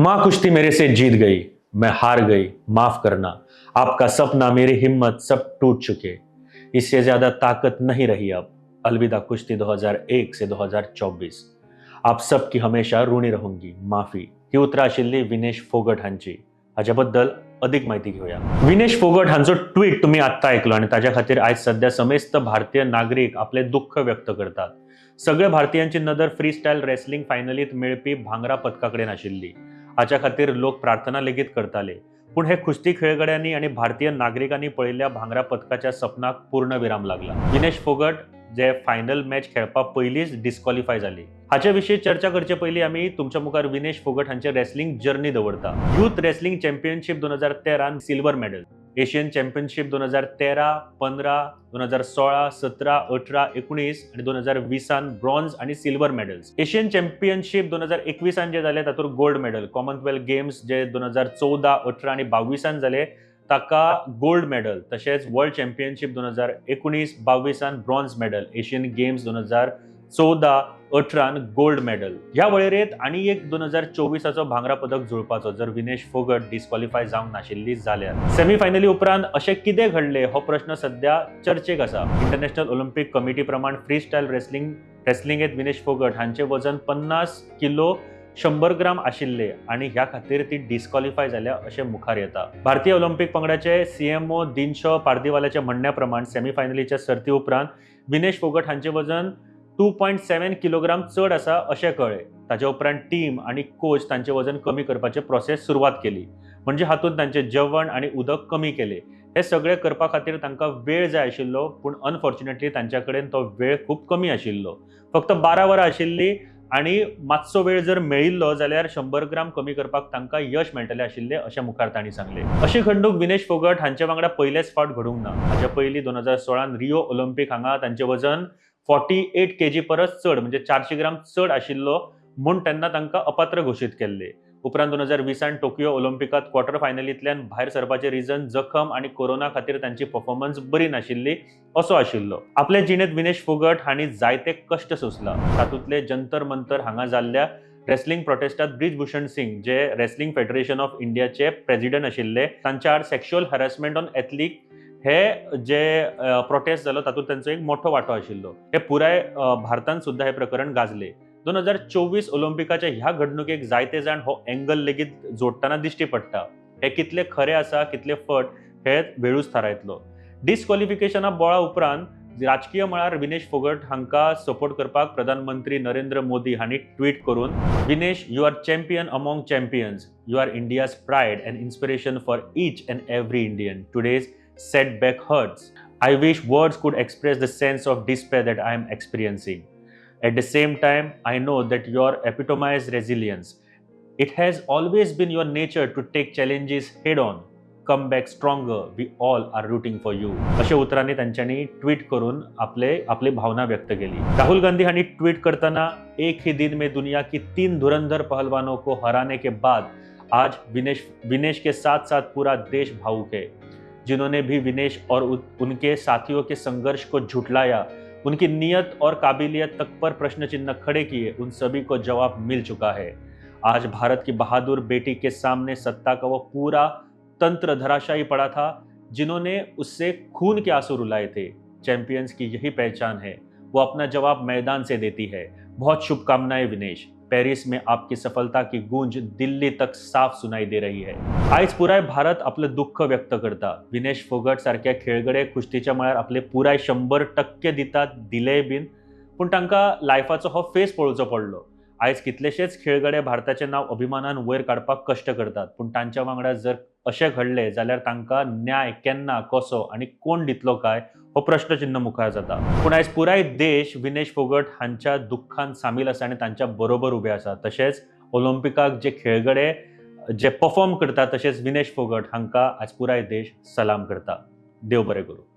माँ कुश्ती मेरे से जीत गई, मैं हार गई, माफ करना। आपका सपना, मेरी हिम्मत सब टूट चुके। इससे ज्यादा ताकत नहीं रही अब। अलविदा कुश्ती 2001 से 2024। आप सबकी हमेशा ऋणी रहूंगी। माफी। ही उतरां आशिल्ली विनेश फोगट हांची। हाच्या बद्दल अदीक म्हायती घेवया। विनेश फोगट हांचो ट्वीट तुमी आत्तां आयकलो आनी ताच्या खातीर आयज सध्या समेस्त भारतीय नागरीक आपले दुख्ख व्यक्त करतात। सगळ्या भारतीयांची नदर फ्री स्टायल रेसलिंग फायनलीत मेळपी भांगरा पदका कडेन आशिल्ली। हाच्या खातीर लोक प्रार्थना लेगीत करताले। पूण हे कुस्ती खेळगड्यांनी आनी भारतीय नागरिकांनी पळयल्ल्या भांगरा पदकाच्या सपनाक पूर्णविराम लागला। विनेश फोगट जे फायनल मॅच खेळपा पयलींच डिस्क्वॉलिफाय जाली। हाचे विशीं चर्चा करचे पयलीं आमी तुमच्या मुखार विनेश फोगट हांचे रेसलिंग जर्नी दवरता। Youth wrestling championship 2013 silver medal, Asian championship 2013, 15, 2016, 17, 18, 19 आनी 2020 ब्रॉन्झ आनी सिल्वर मेडल्स। एशियन चॅम्पियनशीप 2021 जे जाले तातूंत गोल्ड मेडल। कॉमनवेल्थ गेम्स जे 2014, 18 आनी 22 जाले ताका गोल्ड मेडल। तशेंच world championship 2019, 22 bronze medal. Asian games 2014, 18 gold medal. ह्या वळेरेंत आनी एक 2024चो भांगरा पदक जुळपाचो, जर विनेश फोगट डिस्क्वॉलिफाय जावंक नाशिल्ली जाल्यार। सेमीफायनली उपरांत अशें कितें घडलें हो प्रश्न सध्या चर्चेक आसा। इंटरनॅशनल ऑलिम्पिक कमिटी प्रमाण फ्री स्टायल रेसलिंगेत विनेश फोगट हांचें वजन 50 किलो 100 ग्राम आशिल्ले आनी ह्या खातीर ती डिस्क्वॉलिफाय जाल्या अशें मुखार येता। भारतीय ऑलिम्पिक पंगडाचे सीएमओ दिनशॉ पारदीवालाच्या म्हणण्या प्रमाण, सेमीफायनलीच्या सर्ती उपरांत विनेश फोगट हांचें वजन 2.7 किलोग्राम चड आसा अशें कळ्ळें। ताचे उपरांत टीम आनी कोच तांचें वजन कमी करपाचे प्रोसेस सुरवात केली। म्हणजे हातूंत तांचें जेवण आनी उदक कमी केलें। हें सगळें करपा खातीर तांकां वेळ जाय आशिल्लो, पूण अनफॉर्च्युनेटली तांच्या कडेन तो वेळ खूब कमी आशिल्लो। फक्त 12 वरां आशिल्लीं आनी मातसो वेळ जर मेळिल्लो जाल्यार 100 ग्राम कमी करपाक तांकां यश मेळटलें आशिल्लें, अशें मुखार तांणी सांगलें। अशी घडणूक विनेश फोगट हांचे वांगडा पयलेच फावट घडूंक ना। हाचे पयलीं 2016 रिओ ऑलिम्पिक हांगा तांचें वजन 48 केजी परस चड, म्हणजे 400 ग्राम चड आशिल्लो म्हूण तेन्ना तांकां अपात्र घोशीत केल्ले। उपरांत 2020 टोकियो ऑलिम्पिकात क्वॉर्टर फायनलींतल्यान भायर सरपाचें रिजन जखम आनी कोरोना खातीर तांची परफॉर्मन्स बरी नाशिल्ली असो आशिल्लो। आपले जिणेंत विनेश फोगट हांणी जायते कश्ट सोंसला। तातूंतले जंतर मंतर हांगा जाल्ल्या रेसलिंग प्रोटेस्टात ब्रिजभूषण सिंग, जे रेसलिंग फेडरेशन ऑफ इंडियाचे प्रेसिडेंट आशिल्ले, तांच्या आड सेक्शुअल हॅरेसमेंट ऑन एथलीट हे जे प्रोटेस्ट जालो तातूंत तांचो एक मोठो वांटो आशिल्लो। हे पुराय भारतांत सुद्दां हे प्रकरण गाजले। 2024 ऑलिम्पिकाच्या ह्या घडणुकेक जायते जाण हो एंगल लेगीत जोडटना दिश्टी पडटा। हे कितले खरें आसा, कितले फट, हे वेळूच थारायतलो। डिस्क्वॉलिफिकेशना बोळा उपरांत राजकीय मळार विनेश फोगट हांकां सपोर्ट करपाक प्रधानमंत्री नरेंद्र मोदी हांणी ट्वीट करून, "Vinesh, you are champion among champions. You are India's pride and inspiration for each and every Indian. Today's setback hurts. I wish words could express the sense of despair that I am experiencing. At the same time, I know that you are epitomize resilience. It has always been your nature to take challenges head on. Come back stronger. We all are rooting for you." अशा उतरांनी तांच्यांनी tweet करून आपले आपली भावना व्यक्त केली। राहुल गांधी हांणी ट्वीट करतना, "एक ही दिन में दुनिया की तीन धुरंधर पहलवानों को हराने के बाद आज विनेश विनेश के साथ साथ पूरा देश भावुक है। जिन्होंने भी विनेश और उनके साथियों के संघर्ष को झुटलाया, उनकी नियत और काबिलियत तक पर प्रश्न चिन्ह खड़े किए, उन सभी को जवाब मिल चुका है। आज भारत की बहादुर बेटी के सामने सत्ता का वो पूरा तंत्र धराशायी पड़ा था, जिन्होंने उससे खून के आंसू रुलाए थे। चैंपियंस की यही पहचान है, वो अपना जवाब मैदान से देती है। बहुत शुभकामनाएं विनेश। पेरिस में आपकी सफलता की गूंज दिल्ली तक साफ सुनाई दे रही है।" आयज पुराय भारत आपलं दुःख व्यक्त करता। विनेश फोगट सारख्या खेळगडे कुस्तीच्या मळार आपले पुराय 100% दितात, दिलेय बीन, पूण तांकां लायफाचो हो फेस पळोवचो पडलो। आयज कितलेशेच खेळगडे भारताचें नांव अभिमानान वयर काडपाक कश्ट करतात, पूण तांच्या वांगडा जर अशें घडलें जाल्यार तांकां न्याय केन्ना, कसो आनी कोण दितलो काय, हो प्रश्नचिन्ह मुखार जाता। पूण आयज पुराय देश विनेश फोगट हांच्या दुख्खान सामील आसा आनी तांच्या बरोबर उबे आसा। तशेंच ऑलिम्पिकाक जे खेळगडे जे परफॉर्म करतात, तशेंच विनेश फोगट हांकां आज पुराय देश सलाम करता। देव बरें करूं।